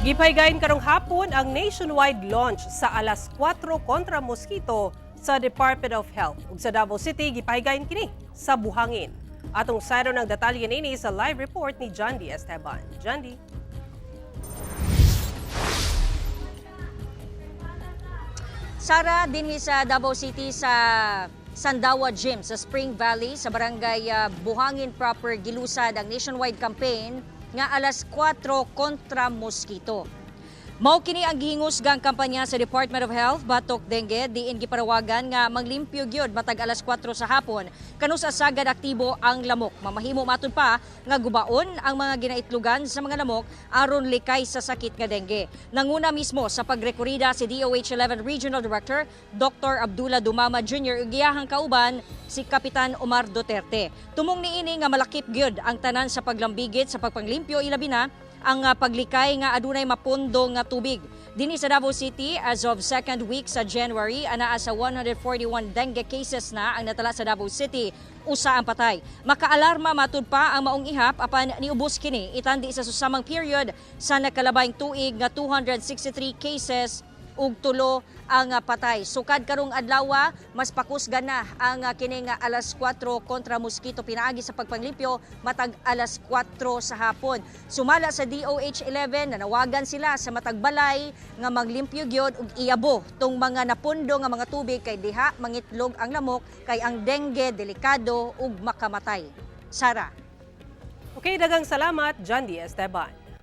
Gipahigayon karong hapon ang nationwide launch sa alas 4 kontra mosquito sa Department of Health. Ug sa Davao City, gipahigayon kini sa Buhangin. Atong sayran ang detalye nini sa live report ni John D. Esteban. John D. Sara, dinhi sa Davao City sa Sandawa Gym sa Spring Valley sa barangay Buhangin proper gilusad ang nationwide campaign nga alas 4 kontra mosquito. Mao kini ang gihingusgang kampanya sa Department of Health batok dengue, diin gipanawagan nga manglimpyo gyud matag alas 4 sa hapon kanus-a sagad aktibo ang lamok. Mamahimo matud pa nga gubaon ang mga ginaitlugan sa mga lamok aron likay sa sakit nga dengue. Nanguna mismo sa pagrekorida si DOH 11 Regional Director Dr. Abdullah Dumama Jr. ug iyahang kauban si Kapitan Omar Duterte. Tumong niini nga malakip gyud ang tanan sa paglambigit sa pagpanglimpyo, ilabi na ang paglikay nga adunay mapundo nga tubig. Dinhi sa Davao City, as of second week sa January, anaa sa 141 dengue cases na ang natala sa Davao City, usa ang patay. Makaalarma matud pa ang maong ihap, apan niubos kini itandi sa susamang period sa nakalabayng tuig nga 263 cases ug 3 ang patay. Sukad karong adlaw, mas pakusgan na ang kini nga alas 4 kontra mosquito pinaagi sa pagpanglimpyo matag alas 4 sa hapon. Sumala sa DOH 11, nanawagan sila sa matag balay nga maglimpyo gyud ug iyabo tong mga napundo nga mga tubig kay diha mangitlog ang lamok, kay ang dengue delikado ug makamatay. Sara. Okay, daghang salamat, John D. Esteban.